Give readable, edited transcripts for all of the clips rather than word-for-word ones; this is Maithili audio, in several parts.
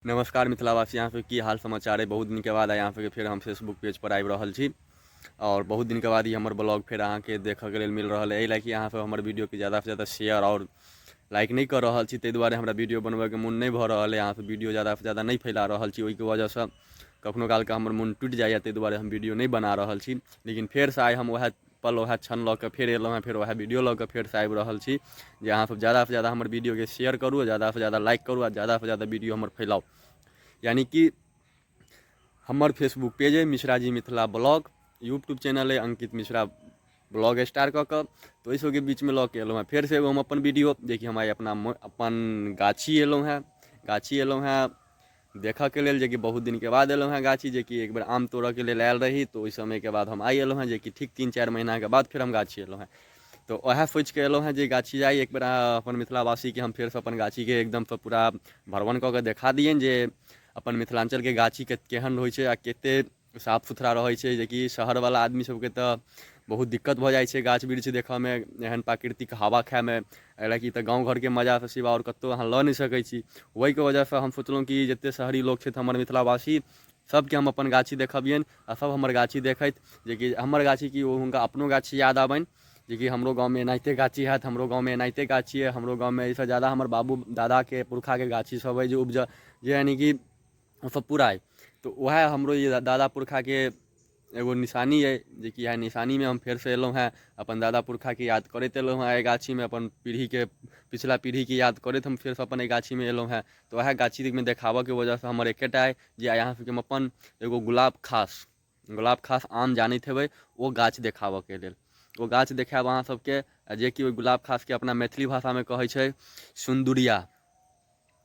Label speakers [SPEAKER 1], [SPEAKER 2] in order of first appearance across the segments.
[SPEAKER 1] नमस्कार मिथिलावासी, अहाँ सबके की हाल समाचार है। बहुत दिन के बाद अहाँ सबके फेर हम फेसबुक पेज पर आबि रहल छी और बहुत दिन के बाद ई हमर ब्लॉग फेर अहाँके देखऽके लेल मिल रहल है। एहि लए कि अहाँ सब हमर वीडियोके ज़्यादासँ ज़्यादा शेयर और लाइक नहि कऽ रहल छी, ताहि दुआरे हमरा वीडियो बनबैके मोन नहि भऽ रहल है। अहाँ सब वीडियो ज़्यादासँ ज़्यादा नहि फैला रहल छी, ओहिके वजहसँ कखनो कालके हमर मोन टूटि जाइए, ताहि दुआरे हम वीडियो नहि बना रहल छी। लेकिन फेरसँ आइ हम वएह पल वएह क्षण लऽ कऽ फेर एलहुँ हेँ, फेर वएह वीडियो लऽ कऽ फेरसँ आबि रहल छी जे अहाँसभ ज़्यादासँ ज़्यादा हमर वीडियोके शेयर करू, ज़्यादासँ ज़्यादा लाइक करू आ ज़्यादासँ ज़्यादा वीडियो हमर फैलाउ। यानि कि हमर फेसबुक पेज अइ Mishraji Mithila blog, YouTube channel अइ अंकित मिश्रा ब्लॉग स्टार कऽ कऽ, तऽ ओहि सबके बीचमे लऽ कऽ एलहुँ हेँ फेरसँ एगो हम अपन वीडियो, जेकि हम आइ अपना अपन गाछी एलहुँ हेँ, गाछी एलहुँ हेँ देखऽके लेल, जेकि बहुत दिनके बाद एलहुँ हेँ गाछी, जेकि एक बेर आम तोड़ऽके लेल आयल रही, तऽ ओहि समयके बाद हम आइ एलहुँ हेँ, जेकि ठीक 3-4 महीनाके बाद फेर हम गाछी एलहुँ हेँ। तऽ वएह सोचिके एलहुँ हेँ जे गाछी जाइ एक बेर अपन मिथिलावासीके हम फेरसँ अपन गाछीके एकदमसँ पूरा भ्रमण कऽ कऽ देखा दियनि जे अपन मिथिलाञ्चलके गाछी केहन होइ छै आ कते साफ सुथरा रहै छै, जेकि शहरवला आदमी सबके तऽ बहुत दिक्कत भऽ जाइ छै गाछ वृक्ष देखऽमे, एहन प्राकृतिक हवा खाइमे। एहि लए कि तऽ गाँव घरके मजासँ सिवा आओर कतहु अहाँ लऽ नहि सकै छी। ओहिके वजहसँ हम सोचलहुँ कि जते शहरी लोक छथि हमर मिथिलावासी, सबके हम अपन गाछी देखबियनि आ सब हमर गाछी देखथि, जेकि हमर गाछी की ओ हुनका अपनो गाछी याद आबनि, जेकि हमरो गाँवमे एनाहिते गाछी हैत, हमरो गाँवमे एनाहिते गाछी अइ, हमरो गाँवमे एहिसँ जादा हमर बाबू दादाके पुरखाके गाछी सब अइ जे उपजा जे यानि कि ओसब पूरा अइ। तऽ वएह हमरो ई दादा पुरखाके एगो निशानी अइ, जेकि इएह निशानीमे हम फेरसँ एलहुँ हेँ, अपन दादा पुरखाके याद करैत एलहुँ हेँ। एहि गाछीमे अपन पीढ़ीके पिछला पीढ़ीके याद करैत हम फेरसँ अपन एहि गाछीमे एलहुँ हेँ। तऽ वएह गाछीमे देखाबऽके वजहसँ हमर एकेटा अइ जे आइ अहाँ सबके हम अपन एगो गुलाब खास, गुलाब खास आम जानैत हेबै, ओ गाछ देखाबऽके लेल ओ गाछ देखायब अहाँ सबके, जेकि ओहि गुलाब खासके अपना मैथिली भाषामे कहै छै सुन्दुरिया,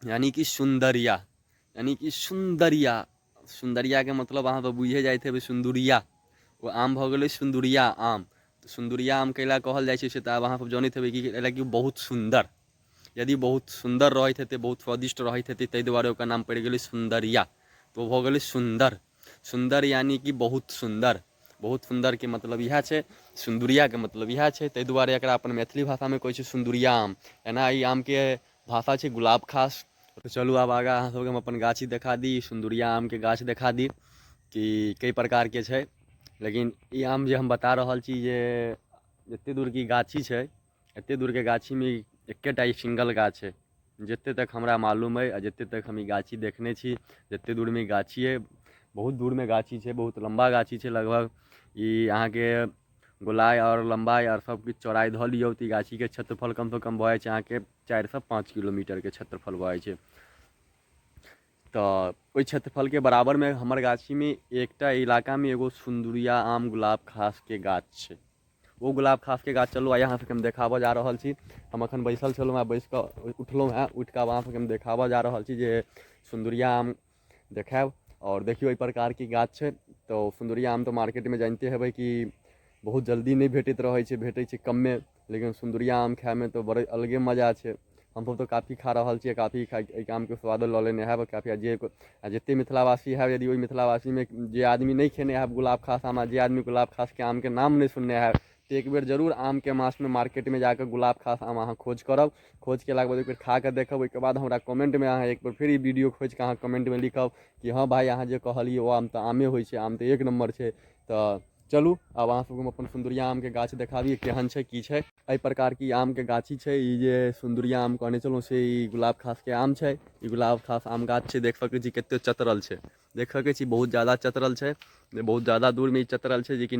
[SPEAKER 1] यानि कि सुन्दरिया, यानि कि सुन्दरिया। सुन्दरियाके मतलब अहाँ तऽ बुझिए जाइत हेबै, सुन्दुरिया ओ आम भऽ गेलै सुन्दुरिया आम। तऽ सुन्दुरिया आम कैला कहल जाइ छै से तऽ आब अहाँ सब जनैत हेबै कि एहि कि बहुत सुन्दर, यदि बहुत सुन्दर रहैत हेतै, बहुत स्वादिष्ट रहैत हेतै, ताहि दुआरे ओकर नाम पड़ि गेलै सुन्दरिया। तऽ ओ भऽ गेलै सुन्दर, सुन्दर यानि कि बहुत सुन्दर, बहुत सुन्दरके मतलब इएह छै, सुन्दुरियाके मतलब इएह छै। ताहि दुआरे एकरा अपन मैथिली भाषामे कहै छै सुन्दुरिया आम। एना ई आमके भाषा छै गुलाब खास। तऽ चलू आब आगाँ अहाँ सबके हम अपन गाछी देखा दी, सुन्दुरिया आमके गाछ देखा दी कि कई प्रकारके छै। लेकिन ई आम जे हम बता रहल छी जे जते दूरके ई गाछी छै, एते दूरके गाछीमे एकेटा ई सिंगल गाछ छै, जते तक हमरा मालूम अइ आ जते तक हम ई गाछी देखने छी, जते दूरमे ई गाछी अइ, बहुत दूरमे गाछी छै, बहुत लम्बा गाछी छै। लगभग ई अहाँके गोलाइ आओर लम्बाइ आओर सब किछु चौड़ाइ धऽ लियौ तऽ ई गाछीके क्षेत्रफल कमसँ कम भऽ जाइ छै अहाँके 4सँ 5 किलोमीटरके क्षेत्रफल भऽ जाइ छै। तऽ ओहि क्षेत्रफलके बराबरमे हमर गाछीमे एकटा इलाकामे एगो सुन्दुरिया आम गुलाब खासके गाछ छै। ओ गुलाब खासके गाछ चलू आइ अहाँ सबके हम देखाबऽ जा रहल छी। हम अखन बैसल छलहुँ हेँ, बैस कऽ उठलहुँ हेँ, उठि कऽ आब अहाँ सबके हम देखाबऽ जा रहल छी जे सुन्दुरिया आम देखायब। आओर देखियौ एहि प्रकारके गाछ छै। तऽ सुन्दुरिया आम तऽ मार्केटमे जानिते हेबै कि बहुत जल्दी नहि भेटैत रहै छै, भेटै छै कमे, लेकिन सुन्दुरिया आम खाइमे तऽ बड़े अलगे मजा छै। हमसब तऽ काफी खा रहल छियै, काफी एहिके आमके स्वाद लऽ लेने हैब काफी। आ जे आ जते मिथिलावासी हैब, यदि ओहि मिथिलावासीमे जे आदमी नहि खेने हैब गुलाब खास आम, आ जे आदमी गुलाब खासके आमके नाम नहि सुनने हैब, तऽ एक बेर जरूर आमके मासमे मार्केटमे जाकऽ गुलाब खास आम अहाँ खोज करब। खोज केलाके बाद एक बेर खाकऽ देखब, ओहिके बाद हमरा कमेन्टमे अहाँ एक बेर फेर ई वीडियो खोजिकऽ अहाँ कमेन्टमे लिखब कि हँ भाइ अहाँ जे कहलियै ओ आम तऽ आमे होइ छै, आम तऽ एक नम्बर छै। तऽ चलू आब अहाँ सबके हम अपन सुन्दरिया आमके गाछ देखाबी केहन छै की छै। एहि प्रकारके ई आमके गाछी छै। ई जे सुन्दरिया आम कहने छलहुँ से ई गुलाब खासके आम छै। ई गुलाब खास आम गाछ छै, देख सकै छी कते चतरल छै, देख सकै छी बहुत ज्यादा चतरल छै, बहुत ज्यादा दूरमे ई चतरल छै, जेकि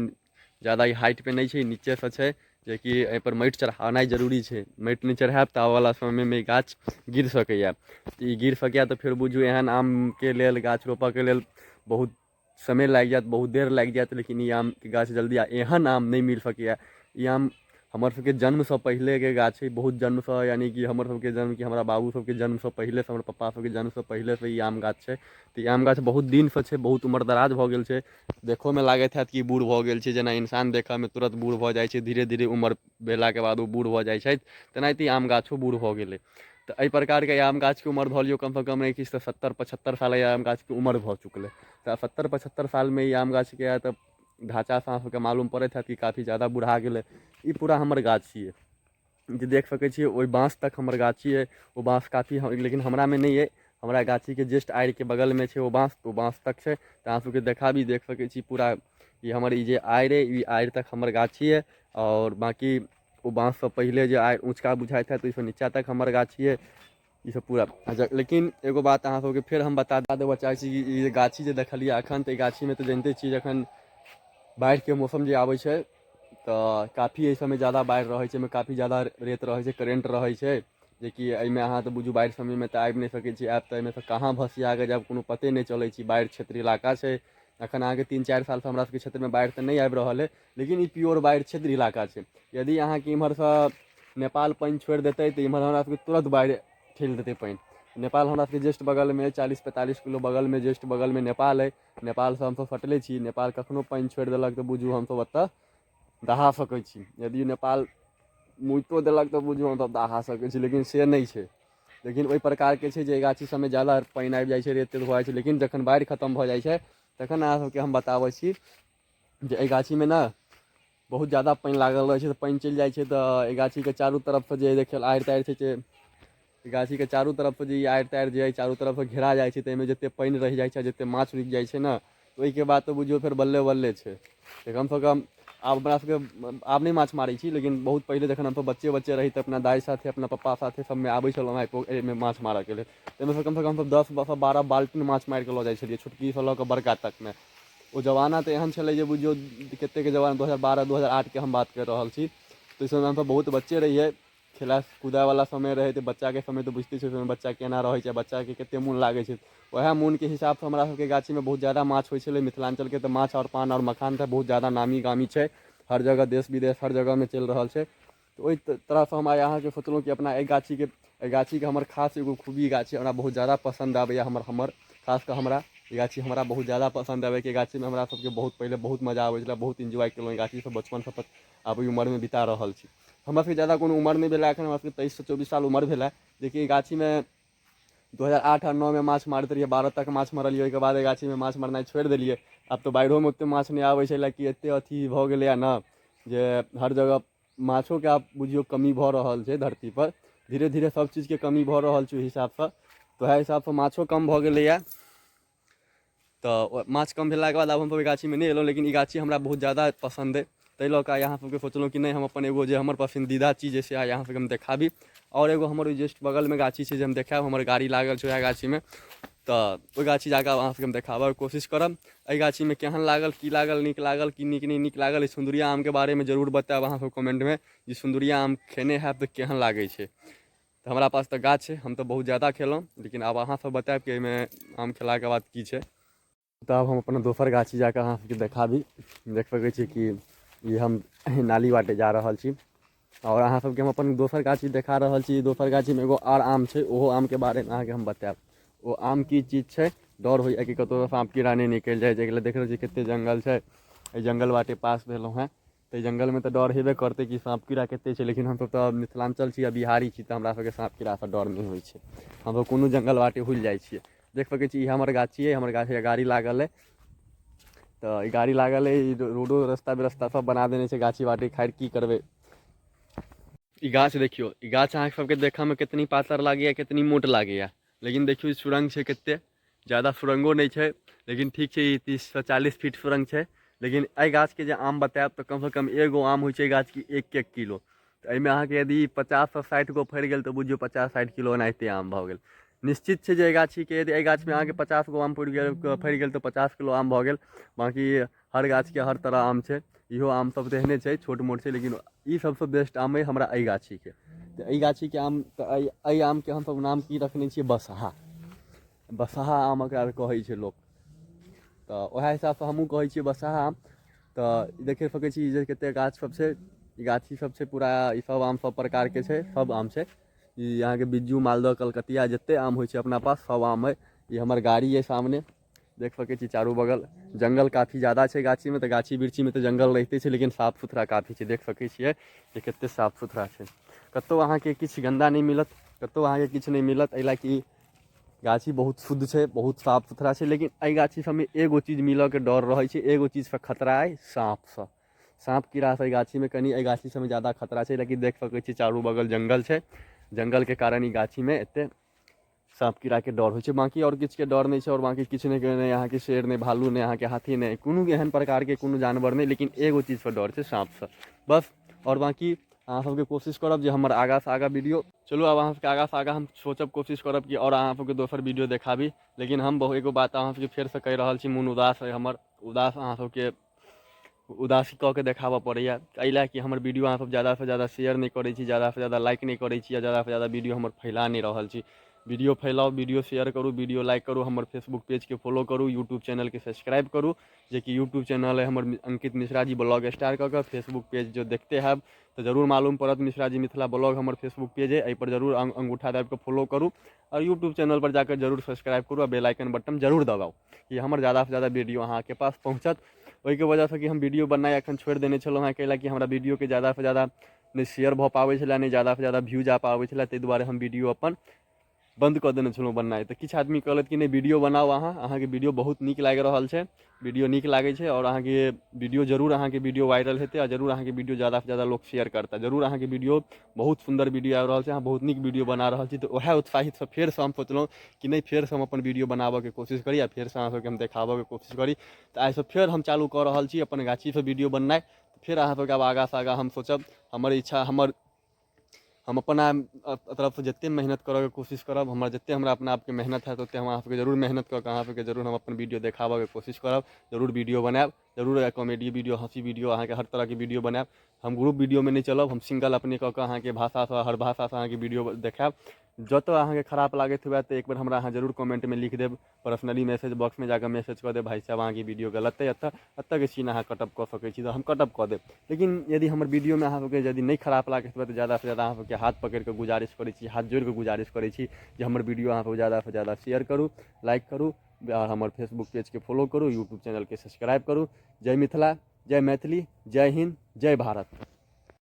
[SPEAKER 1] ज्यादा ई हाइटपर नहि छै, नीचेसँ छै, जेकि एहिपर माटि चढ़ानाइ जरूरी छै। माटि नहि चढ़ायब तऽ आबऽवला समयमे ई गाछ गिर सकैए। तऽ ई गिर सकैए तऽ फेर बुझू एहन आमके लेल गाछ रोपऽके लेल बहुत समय लागि जायत, बहुत देर लागि जायत, लेकिन ई आमके गाछ जल्दी एहन आम नहि मिल सकैए। ई आम हमर सबके जन्मसँ पहिलेके गाछ छै, बहुत जन्मसँ, यानि कि हमर सबके जन्म कि हमरा बाबू सबके जन्मसँ पहिलेसँ, हमर पप्पा सबके जन्मसँ पहिलेसँ ई आम गाछ छै। तऽ ई आम गाछ बहुत दिनसँ छै, बहुत उम्रदराज भऽ गेल छै। देखोमे लागैत हैत कि बूढ़ भऽ गेल छै, जेना इंसान देखऽमे तुरन्त बूढ़ भऽ जाइ छै, धीरे धीरे उमर भेलाके बाद ओ बूढ़ भऽ जाइ छथि, तेनाहिते ई आम गाछो बूढ़ भऽ गेलै। तऽ एहि प्रकारके आम गाछके उमर धऽ लियौ कमसँ कम नहि किछु तऽ 70-75 साल एहि आम गाछके उमर भऽ चुकलै। तऽ 70-75 सालमे ई आम गाछके तऽ ढाँचासँ अहाँ सबके मालूम पड़ैत हैत कि काफी ज्यादा बुढ़ा गेलै। ई पूरा हमर गाछी अइ जे देख सकै छियै, ओहि बाँस तक हमर गाछी अइ। ओ बाँस काफी, लेकिन हमरामे नहि अइ, हमरा गाछीके जस्ट आड़िके बगलमे छै ओ बाँस, तऽ ओ बाँस तक छै। तऽ अहाँ सबके देखाबी, देख सकै छी पूरा ई हमर ई जे आड़ि अइ, ई आड़ि तक हमर गाछी अइ। आओर बाँकी ओ बाँससँ पहिले जे आड़ि उँचका बुझाइत हैत, ओहिसँ नीचाँ तक हमर गाछी अइ। ई सब पूरा अच्छा। लेकिन एगो बात अहाँ सबके फेर हम बता देबऽ चाहै छी कि ई जे गाछी जे देखलियै एखन, तऽ ई गाछीमे तऽ जनिते छी जखन बाढ़िके मौसम जे आबै छै तऽ काफी एहि सबमे जादा बाढ़ि रहै छै, एहिमे काफी जादा रेत रहै छै, करेन्ट रहै छै, जेकि एहिमे अहाँ तऽ बुझू बाढ़ि समयमे तऽ आबि नहि सकै छी। आयब तऽ एहिमे सँ कहाँ भसिया कऽ जायब, कोनो पते नहि चलै छै। बाढ़ि क्षेत्र इलाका छै। एखन अहाँके 3-4 सालसँ हमरा सबके क्षेत्रमे बाढ़ि तऽ नहि आबि रहल अइ, लेकिन ई प्योर बाढ़ि क्षेत्र इलाका छै। यदि अहाँके इम्हरसँ नेपाल पानि छोड़ि देतै तऽ इम्हर हमरा सबके तुरन्त बाढ़ि ठेल देतै पानि। नेपाल हमरा सबके जस्ट बगलमे, 40-45 किलो बगलमे, जस्ट बगलमे नेपाल अइ। नेपालसँ हमसब सटले छी। नेपाल कखनो पानि छोड़ि देलक तऽ बुझू हमसब ओतऽ दहा सकै छी। यदि नेपाल मुइतो देलक तऽ बुझू हमसब दहा सकै छी, लेकिन से नहि छै। लेकिन ओहि प्रकारके छै जे गाछी सबमे जादा पानि आबि जाइ छै, रेत तेत भऽ जाइ छै। लेकिन जखन बाढ़ि खतम भऽ जाइ छै तखन अहाँ सबके हम बताबै छी जे एहि गाछीमे ने बहुत जादा पानि लागल रहै छै, तऽ पानि चलि जाइ छै। तऽ एहि गाछीके चारू तरफसँ जे देखियौ आड़ि ताड़ि छै, से गाछीके चारू तरफसँ जे ई आड़ि ताड़ि जे अइ चारू तरफसँ घेरा जाइ छै, तऽ एहिमे जतेक पानि रहि जाइ छै, जतेक माछ रुकि जाइ छै ने, ओहिके बाद तऽ बुझियौ फेर बल्ले बल्ले छै। तऽ कमसँ कम आब हमरा सबके आब नहि माछ मारै छी, लेकिन बहुत पहिले जखन हमसब बच्चे बच्चे रही तऽ अपना दाइ साथे, अपना पप्पा साथे सबमे आबै छलहुँ हेँ एहिमे माछ मारऽके लेल। ताहिमे कमसँ कम हमसब 10 सँ 12 बाल्टीन माछ मारिकऽ लऽ जाइ छलियै, छोटकीसँ लऽ कऽ बड़का तकमे। ओ जमाना तऽ एहन छलै जे बुझियौ कतेकके जमाना, 2012, 2008के हम बात करि रहल छी। तऽ ओहि समयमे हमसब बहुत बच्चे रहियै, खेला कूदैवला समय रहै। तऽ बच्चाके समय तऽ बुझिते छियै, ओहि बच्चा केना रहै छै, बच्चाके कतेक मोन लागै छै। वएह मोनके हिसाबसँ हमरा सबके गाछीमे बहुत जादा माछ होइ छलै। मिथिलाञ्चलके तऽ माछ आओर पान आओर मखान तऽ बहुत जादा नामी गामी छै, हर जगह, देश विदेश हर जगहमे चलि रहल छै। तऽ ओहि तरहसँ हम आइ अहाँके सोचलहुँ कि अपना एहि गाछीके हमर खास एगो खूबी गाछी हमरा बहुत जादा पसन्द आबैए। हमर हमर खास कऽ हमरा ई गाछी हमरा बहुत जादा पसन्द आबैए कि गाछीमे हमरा सबके बहुत पहिले बहुत मजा आबै छलै। बहुत इन्जॉय केलहुँ ई गाछीसँ, बचपनसँ आब ओहि उमरमे बिता रहल छी। हमरा सबके जादा कोनो उमर नहि भेलै एखन, हमरा सबके 23 सँ 24 साल उमर भेलै। जेकि ई गाछीमे 2008 आओर 9मे माछ मारैत रहियै, 12 तक माछ मारलियै। ओहिके बाद एहि गाछीमे माछ मारनाइ छोड़ि देलियै। आब तऽ बाढ़िओमे ओतेक माछ नहि आबै छै, कि एतेक अथी भऽ गेलैए ने जे हर जगह माछोके आब बुझियौ कमी भऽ रहल छै। धरतीपर धीरे धीरे सब चीजके कमी भऽ रहल छै ओहि हिसाबसँ। तऽ वएह हिसाबसँ माछो कम भऽ गेलैए। तऽ माछ कम भेलाके बाद आब हमसब एहि गाछीमे नहि एलहुँ, लेकिन ई गाछी हमरा बहुत ज्यादा पसन्द अइ। ताहि लऽ कऽ आइ अहाँ सबके सोचलहुँ कि नहि, हम अपन एगो जे हमर पसन्दीदा चीज अइ से आइ अहाँ सबके हम देखाबी। आओर एगो हमर ओहि जस्ट बगलमे गाछी छै जे हम देखायब। हमर गाड़ी लागल छै वएह गाछीमे, तऽ ओहि गाछी जाकऽ अहाँ सबके हम देखाबऽके कोशिश करब। एहि गाछीमे केहन लागल, की लागल, नीक लागल कि नीक नहि नीक लागल, ई सुन्दरिया आमके बारेमे जरूर बतायब अहाँ सब कमेन्टमे जे सुन्दरिया आम खेने हैब तऽ केहन लागै छै। तऽ हमरा पास तऽ गाछ छै, हम तऽ बहुत ज्यादा खेलहुँ, लेकिन आब अहाँ सब बतायब कि एहिमे आम खेलाके बाद की छै। तऽ आब हम अपना दोसर गाछी जाकऽ अहाँ सबके देखाबी। देख सकै छी कि ई हम नाली बाटे जा रहल छी आओर अहाँ सबके हम अपन दोसर गाछी देखा रहल छी। दोसर गाछीमे एगो आर आम छै, ओहो आमके बारेमे अहाँके हम बतायब। ओ आम की चीज छै? डर होइए कि कतहु साँप कीड़ा नहि निकलि जाय। जाहिके लेल देख रहल छी कतेक जङ्गल छै। एहि जङ्गल बाटे पास भेलहुँ हेँ, तऽ जङ्गलमे तऽ डर हेबे करतै कि साँप कीड़ा कतेक छै। लेकिन हमसब तऽ मिथिलाञ्चल छी आ बिहारी छी, तऽ हमरा सबके साँप कीड़ासँ डर नहि होइ छै। हमसब कोनो जङ्गल बाटे हुलि जाइ छियै। देख सकै छी, ई हमर गाछी अइ। हमर गाछी गाड़ी लागल अइ, तऽ ई गाड़ी लागल अइ। रोडो रस्ता व्यवस्था सब बना देने छै गाछी बाटे। खैर, की करबै। ई गाछ देखियौ, ई गाछ अहाँके सबके देखऽमे केतनी पातर लागैया, केतनी मोट लागैया, लेकिन देखियौ ई सुरङ्ग छै। कते ज्यादा सुरङ्गो नहि छै, लेकिन ठीक छै, ई 30 सँ 40 फीट सुरङ्ग छै। लेकिन एहि गाछके जे आम बतायब तऽ कमसँ कम एगो आम होइ छै एहि गाछके 1-1 किलो। तऽ एहिमे अहाँके यदि 50 सँ 60 गो फड़ि गेल तऽ बुझियौ 50-60 किलो एनाहिते आम भऽ गेल। निश्चित छै जे एहि गाछीके यदि एहि गाछमे अहाँके 50 गो आम पड़ि गेल, फड़ि गेल, तऽ 50 किलो आम भऽ गेल। बाँकी हर गाछके हर तरह आम छै। इहो आम सब तऽ एहने छै, छोट मोट छै, लेकिन ई सबसँ बेस्ट आम अइ हमरा एहि गाछीके। तऽ एहि गाछीके आम तऽ एहि आमके हमसब नाम की रखने छियै? बसहा। बसहा आम एकरा कहै छै लोक, तऽ वएह हिसाबसँ हमहूँ कहै छियै बसहा आम। तऽ देखे सकै छी जे कते गाछ सब छै। ई गाछी सब छै पूरा। ई सब आम सब प्रकारके छै, सब आम छै। ई अहाँके बिज्जू, मालदह, कलकतिया, जते आम होइ छै अपना पास, सब आम अइ। ई हमर गाड़ी अइ सामने। देख सकै छी चारू बगल जङ्गल काफी ज्यादा छै गाछीमे। तऽ गाछी वृक्षीमे तऽ जङ्गल रहिते छै, लेकिन साफ सुथरा काफी छै। देख सकै छियै जे कते साफ सुथरा छै। कतहु अहाँके किछु गन्दा नहि मिलत, कतहु अहाँके किछु नहि मिलत, एहि लए कि गाछी बहुत शुद्ध छै, बहुत साफ सुथरा छै। लेकिन एहि गाछी सबमे एगो चीज मिलऽके डर रहै छै, एगो चीजसँ खतरा अइ, साँपसँ। साँप कीड़ासँ एहि गाछीमे कनि, एहि गाछी सबमे ज्यादा खतरा छै। लेकिन देख सकै छी चारू बगल जङ्गल छै। जङ्गलके कारण ई गाछीमे एते साँप कीड़ाके डर होइ छै। बाँकी आओर किछुके डर नहि छै। आओर बाँकी किछु नहि, नहि अहाँके शेर, नहि भालू, नहि अहाँके हाथी, नहि कोनो एहन प्रकारके कोनो जानवर नहि, लेकिन एगो चीजसँ डर छै, साँपसँ बस। आओर बाँकी अहाँ सबके कोशिश करब जे हमर आगाँसँ आगाँ वीडियो चलू। आब अहाँ सबके आगाँसँ आगाँ हम सोचब, कोशिश करब कि आओर अहाँ सबके दोसर वीडियो देखाबी। लेकिन हम बहु एगो बात अहाँ सबके फेरसँ कहि रहल छी, मोन उदास अइ हमर, उदास अहाँ सबके उदासी कऽ के देखाबऽ पड़ैए, एहि लए कि हमर वीडियो अहाँसब जादासँ जादा शेयर नहि करै छी, जादासँ जादा लाइक नहि करै छी, आ जादासँ जादा वीडियो हमर फैला नहि रहल छी। वीडियो फैलाउ, वीडियो शेयर करू, वीडियो लाइक करू, हमर फेसबुक पेजके फॉलो करू, यूट्यूब चैनलके सब्सक्राइब करू, जेकि यूट्यूब चैनल अइ हमर अंकित मिश्रा जी ब्लॉग स्टार कऽ कऽ। फेसबुक पेज जो देखते हैब तऽ जरूर मालूम पड़त, मिश्रा जी मिथिला ब्लॉग हमर फेसबुक पेज अइ, एहिपर जरूर अंगूठा दाबि कऽ फॉलो करू आओर यूट्यूब चैनलपर जाकऽ जरूर सब्सक्राइब करू आ बेल आइकन बटन जरूर दबाउ कि हमर जादासँ जादा वीडियो अहाँके पास पहुँचत। ओहिके वजहसँ कि हम वीडियो बनेनाइ एखन छोड़ि देने छलहुँ हेँ, कैला कि हमरा वीडियोके जादासँ जादा नहि शेयर भऽ पाबै छलै, नहि जादासँ जादा व्यूज आ पाबै छलै, ताहि दुआरे हम वीडियो अपन बन्द कऽ देने छलहुँ बनेनाइ। तऽ किछु आदमी कहलथि कि नहि, वीडियो बनाउ अहाँ, अहाँके वीडियो बहुत नीक लागि रहल छै, वीडियो नीक लागै छै आओर अहाँके वीडियो जरूर, अहाँके वीडियो वायरल हेतै आ जरूर अहाँके वीडियो जादासँ जादा लोक शेयर करता, जरूर अहाँके वीडियो बहुत सुन्दर वीडियो आबि रहल छै, अहाँ बहुत नीक वीडियो बना रहल छी। तऽ उएह उत्साहितसँ फेरसँ हम सोचलहुँ कि नहि, फेरसँ हम अपन वीडियो बनाबऽके कोशिश करी आ फेरसँ अहाँ सबके हम देखाबऽके कोशिश करी। तऽ आइसँ फेर हम चालू कऽ रहल छी अपन गाछीसँ वीडियो बनेनाइ। फेर अहाँ सबके आब आगाँसँ आगाँ हम सोचब, हमर इच्छा, हमर हम अपना तरफसँ जतेक मेहनत करऽके कोशिश करब, हमर जतेक हमरा अपना आपके मेहनत हैत, ओतेक हम अहाँ सबके जरूर मेहनत कऽ कऽ अहाँ सबके जरूर हम अपन वीडियो देखाबऽके कोशिश करब। जरूर वीडियो बनायब, जरूर कॉमेडी वीडियो, हँसी वीडियो, अहाँके हर तरहके वीडियो बनायब। हम ग्रुप वीडियोमे नहि चलब, हम सिंगल अपने कऽ कऽ अहाँके भाषासँ, हर भाषासँ अहाँके वीडियो देखायब। जतऽ अहाँके खराब लागैत हुए तऽ एक बेर हमरा अहाँ जरूर कमेंटमे लिख देब, पर्सनली मैसेज बॉक्समे जाकऽ मैसेज कऽ देब, भाइ साहब अहाँके वीडियो गलत अइ, एतऽ एतऽके सीन अहाँ कटअप कऽ सकै छी, तऽ हम कटअप कऽ देब। लेकिन यदि हमर वीडियोमे अहाँ सबके यदि नहि खराब लागैत हुए तऽ जादासँ जादा अहाँ सबके हाथ पकड़िकऽ गुजारिश करै छी, हाथ जोड़िकऽ गुजारिश करै छी जे हमर वीडियो अहाँ सब जादासँ जादा शेयर करू, लाइक करू आओर हमर फेसबुक पेजके फॉलो करू, यूट्यूब चैनलके सब्सक्राइब करू। जय मिथिला, जय मैथिली, जय हिन्द, जय भारत।